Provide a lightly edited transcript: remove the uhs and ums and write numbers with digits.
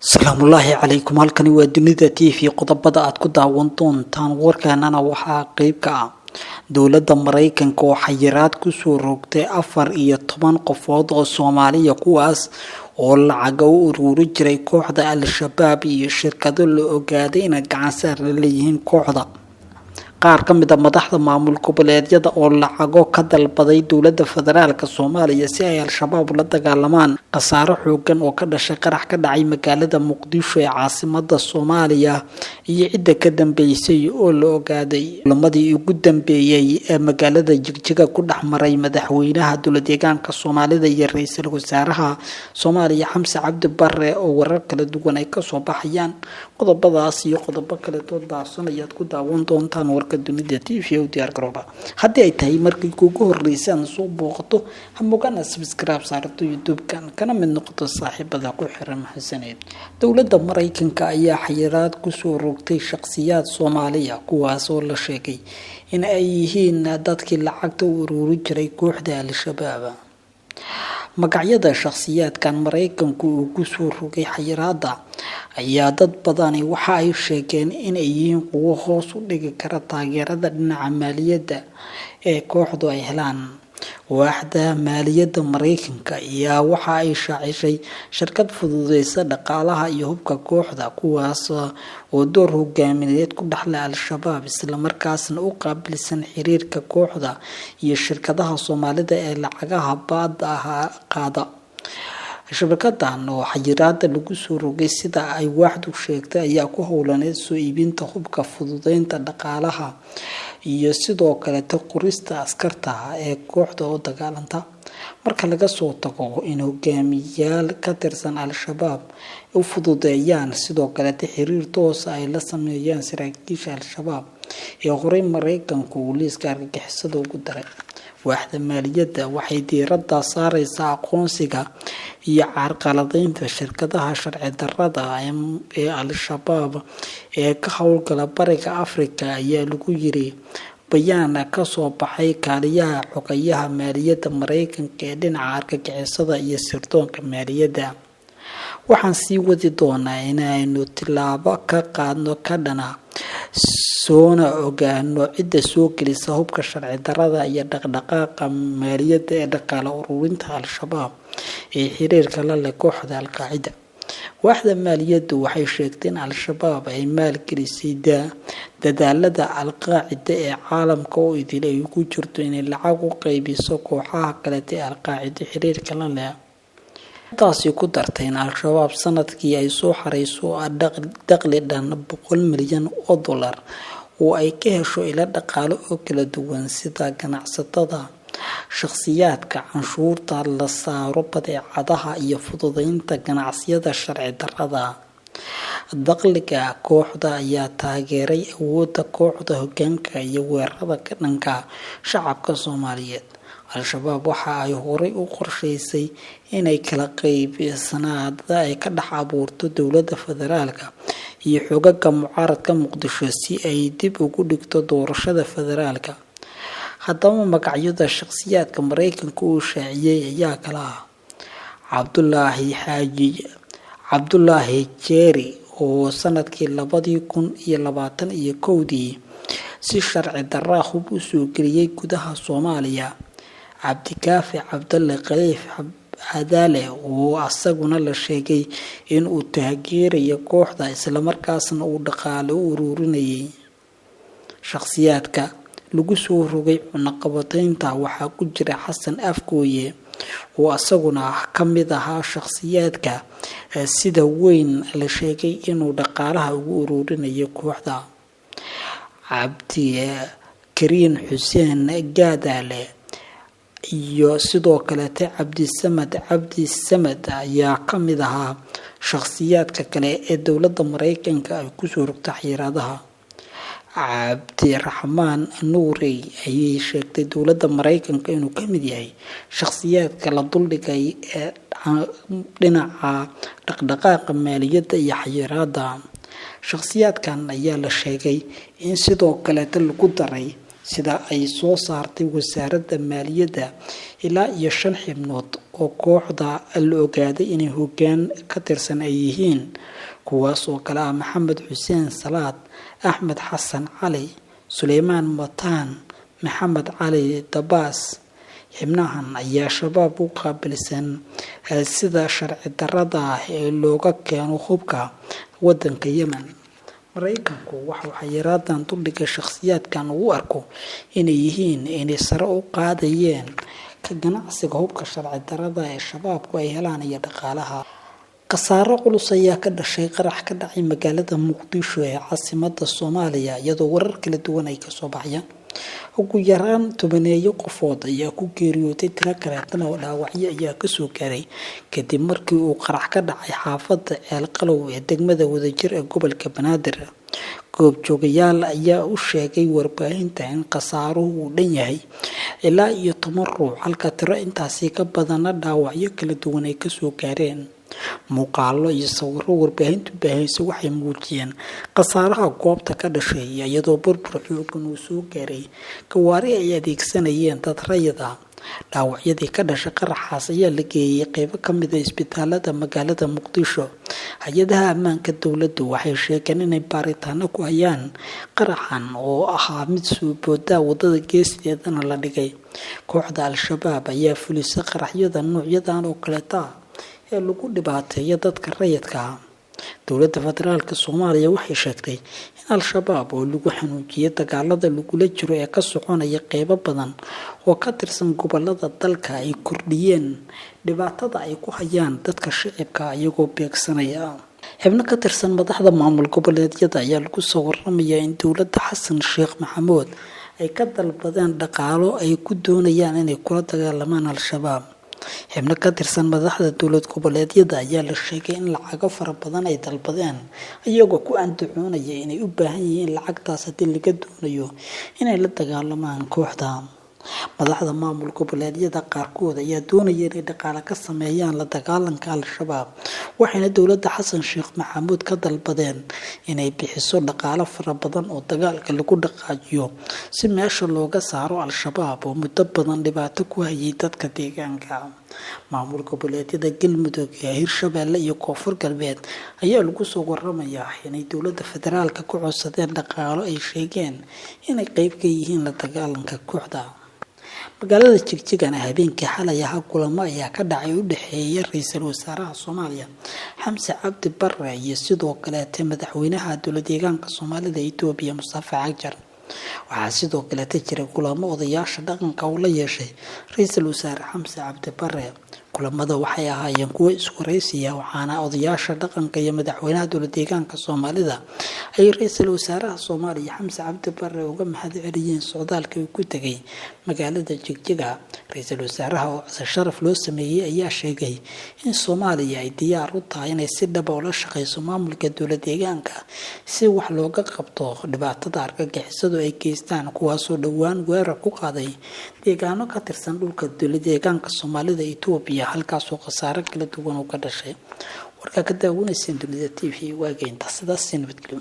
Asalaamullaahi calaykum. Halkani waa Dunida TV. Qodobada aad ku daawan doontaan warkeenana waxaa qeyb ka ah dowladda Mareykanka oo xayiraad kusoo rogtay 14 qofood oo Soomaaliya, kuwaas oo lacaga u uruuri jiray kooxda Al-Shabaab, iyo shirkado la ogaaday inay gacansaar la leeyihiin kooxda. Qaar ka mid a madaxda maamul goboleedyada oo lacago ka dalbaday dowladda federaalka Soomaaliya si ay Al-Shabaab ula dagaalamaan. Khasaaro xoogan oo ka dhashay qarax ka dhacay magaalada Muqdisho ee caasimada Soomaaliya iyo cidda ka dambeysay oo la ogaaday. Kulamadii ugu dambeeyey ee magaalada Jigjiga ku dhex maray madaxweynaha dowlad deegaanka Soomaalida iyo ra-iisul wasaaraha Soomaaliya Xamse Cabdi Bare oo warar kala duwan ay kasoo baxayaan. Qodobadaas iyo qodobo kale daahsoon ayaad ku daawan doontaan warka Dunida TV. U diyaar garooba. Haddii ay tahay markii kuugu horeysaan soo booqato, hamogana subscribe saarto YouTube-kan, kana mid noqoto saaxiibada ku xiran. Maxasaneed. Dowladda Mareykanka ayaa xayiraad kusoo rogtay shaqsiyaad Soomaaliya, kuwaas oo la sheegay in ay yihiin dadkii lacagta u uruuri jiray kooxda Al-Shabaab. Magacyada shakhsiyaadkan Mareykanku uu kusoo rogay xayiraada ayaa dad badani waxa ay sheegeen inay yihiin kuwo hoos u dhigi kara taageerada dhinaca maaliyadda ee kooxdu ay helaan. Waaxda maaliyadda Mareykanka ayaa waxa ay shaacisay shirkad fududeysa dhaqaalaha iyo hubka kooxda, kuwaas oo door hogaamineed ku dhexleh Al-Shabaab, islamarkaasna u qaabilsan xiriirka kooxda iyo shirkadaha Soomaalida ee lacagaha baada ah qaada. Shabakadan oo xayiraada lagu soo rogay, sida ay waaxdu sheegtay, ayaa ku howlaneed soo iibinta hubka, fududeynta dhaqaalaha iyo sidoo kaleeta qorista askarta ee kooxda oo dagaalanta. Marka laga soo tago in hogaamiyayaal ka tirsan Al-Shabaab u fududeeyaan, sidoo kaleeta xiriir toosa ay la sameeyaan saraakiisha Al-Shabaab ee horey Mareykanku uu liiska argagixisada ugu daray. Waaxda maaliyadda waxay diiradda saareysaa aqoonsiga iyo carqaladeynta shirkadaha sharci darrada ee Al-Shabaab ee ka howlgala Bariga Afrika, ayaa lagu yiri bayaan kasoo baxay kaaliyaha xogayaha maaliyadda Mareykanka ee dhinaca argagixisada iyo sirdoonka maaliyadda. Waxaan sii wadi doonaa inaynu tilaabo ka qaadno ka dhana, soona ogaano cidda soo gelisa hubka sharci darrada iyo dhaqdhaqaaqa maaliyadda ee dhaqaale ururinta Al-Shabaab ee xiriirka la leh kooxda Al-Qaacida. Waaxda maaliyaddu waxay sheegtay in Al-Shabaab ay maalgelisay dadaalada Al-Qaacida ee caalamka oo idil ay ugu jirto inay lacag u qaybiso kooxaha kaleeta ee Al-Qaacida xiriirka la leh. Taasi ku dartay in Al-Shabaab sanadkii ay soo xareyso dakhli dhan 100 milyan oo dollar oo ay ka hesho ilo dhaqaale oo kala duwan, sida ganacsatada, shakhsiyaadka, canshuurta la saaro badeecadaha iyo fududeynta ganacsiyada sharci darrada. Dakhliga kooxda ayaa taageeray awoodda kooxda hogaanka iyo weerarada ka dhanka shacabka Soomaaliyeed. Al-Shabaab waxa ay horey u qorsheysay inay kala qeybsanaada ay ka dhex abuurto dowladda federaalka iyo xoogaga mucaaradka Muqdisho si ay dib ugu dhigto doorashada federaalka. Haddaba, magacyada shakhsiyaadka Mareykanka uu shaaciyey ayaa kala ah Cabdulaahi Xaaji Cabdulaahi Jeeri, oo sanadkii 2021-dii si sharci darraa hub usoo geliyay gudaha Soomaaliya. Cabdikaafi Cabdalle Khaliif Cadaale, oo asaguna la sheegay in uu taageerayo kooxda islamarkaasna uu dhaqaale u ururinayay. Shakhsiyaadka lagu soo rogay cunaqabateynta waxaa ku jira Xasan Afgooye, oo asaguna ka mid ahaa shakhsiyaadka sida weyn la sheegay inuu dhaqaalaha ugu ururinayo kooxda. Cabdikariin Xuseen Gaadaale iyo sidoo kaleeta Cabdisamad Cabdi Samad ayaa ka mid ahaa shakhsiyaadka kale ee dowladda Mareykanka ay kusoo rogta xayiraadaha. Cabdiraxmaan Nuurey ayay sheegtay dowladda Mareykanka inuu ka mid yahay shakhsiyaadka la duldhigay ee dhinaca dhaqdhaqaaqa maaliyadda iyo xayiraada. Shakhsiyaadkan ayaa la sheegay in sidoo kaleeta lagu daray Sida ay soo saartay wasaaradda maaliyadda, ilaa iyo 5 xibnood oo kooxda la ogaaday inay hoggaan ka tirsan ay yihiin, kuwaas oo kale ah Maxamed Xuseen Salaad, Axmed Xasan Cali, Suleymaan Mataan, Maxamed Cali Dabaas. Xibnahan ayaa Shabaab u qaabilsan sida sharci darrada ah ee looga keeno hubka wadanka Yemen. Maraykanku waxa uu xayiraadan duldhigay shakhsiyaadkan uu u arko inay yihiin inay sare u qaadayeen ka ganacsiga hubka sharci darrada ee Shabaabku ay helaan iyo dhaqaalaha. Khasaaro culus ayaa ka dhashay qarax ka dhacay magaalada Muqdisho ee caasimadda Soomaaliya, iyadoo warar kala duwan ay kasoo baxayaan. Ugu yaraan 10 qofood ayaa ku geeriyooday, tiro kaleetana oo dhaawacyo ayaa kasoo gaaray kadib markii uu qarax ka dhacay xaafadda Ceelqalow ee degmada Wadajir ee gobolka Banaadir. Goobjoogayaal ayaa u sheegay warbaahinta in khasaaruhu uu dhan yahay ilaa iyo 10 ruux, halka tiro intaasi ka badanna dhaawacyo kala duwan ay kasoo gaareen. Muuqaallo iyo sawirro warbaahintu baahaysa waxay muujiyeen khasaaraha goobta ka dhashay, iyadoo burbur xoogan uu soo gaaray gawaari ay adeegsanayeen dad rayid ah. Dhaawacyadii ka dhashay qaraxaas ayaa la geeyay qeybo ka mid ah isbitaalada magaalada Muqdisho. Hay-adaha ammaanka dowladdu waxay sheegeen inay baaritaano ku hayaan qaraxan oo ahaa mid soo booda wadada geesteedana la dhigay. Kooxda Al-Shabaab ayaa fulisay qaraxyada noocyadan oo kaleeta ah ee lagu dhibaateeyo dadka rayidka ah. Dowladda federaalka Soomaaliya waxay sheegtay in Al-Shabaab oo lagu xanuujiyay dagaalada lagula jiro ee ka soconaya qeybo badan oo ka tirsan gobolada dalka ay kordhiyeen dhibaatada ay ku hayaan dadka shicibka iyagoo beegsanaya. Xibno ka tirsan madaxda maamul goboleedyada ayaa lagu soo waramayaa in dowladda Xasan Sheekh Maxamuud ay ka dalbadeen dhaqaalo ay ku doonayaan inay kula dagaalamaan Al-Shabaab. Xibno ka tirsan madaxda dowlad goboleedyada ayaa la sheegay in lacago fara badan ay dalbadeen, iyagoo ku andacoonaya inay u baahan yihiin lacagtaas haddii laga doonayo inay la dagaalamaan kooxda. Madaxda maamul goboleedyada qaarkood ayaa doonaya inay dhaqaale ka sameeyaan la dagaalanka Al-Shabaab, waxayna dowladda Xasan Sheekh Maxamuud ka dalbadeen inay bixiso dhaqaale fara badan oo dagaalka lagu dhaqaajiyo si meesha looga saaro Al-Shabaab oo muddo badan dhibaato ku hayay dadka deegaanka. Maamul goboleedyada Galmudug, Hirshabeelle iyo Koonfur Galbeed ayaa lagu soo waramayaa inay dowladda federaalka ku codsadeen dhaqaalo ay sheegeen inay qeyb ka yihiin la dagaalanka kooxda. Magaalada Jigjigana habeenkii xalay ahaa kulamo ayaa ka dhacay u dhexeeya ra-iisul wasaaraha Soomaaliya Xamse Cabdi Barre iyo sidoo kaleete madaxweynaha dowlad deegaanka Soomaalida Itoobiya Mustafa Cagjar. Waxaa sidoo kaleete jiray kulamo odayaasha dhaqanka uu la yeeshay ra-iisul wasaare Xamse Cabdi Barre. Kulamada waxay ahaayeen kuwo iswaraysiya, waxaana odayaasha dhaqanka iyo madaxweynaha dowlad deegaanka Soomaalida ay ra-iisul wasaaraha Soomaaliya Xamse Cabdi Barre uga mahad celiyeen socdaalka uu ku tegay magaalada Jigjiga. Ra-iisul wasaaraha oo codsi sharaf loo sameeyey ayaa sheegay in Soomaaliya ay diyaar u tahay inay si dhab ah ula shaqeyso maamulka dowlad deegaanka si wax looga qabto dhibaatada argagixisadu ay geystaan, kuwaasoo dhowaan weerar ku qaaday deegaano ka tirsan dhulka dowlad deegaanka Soomaalida Itoobiya, halkaasoo khasaare kala duwan uu ka dhashay. Warkaa ka daawanayseen Dunida TV waageynta sidaas nabadgelyo.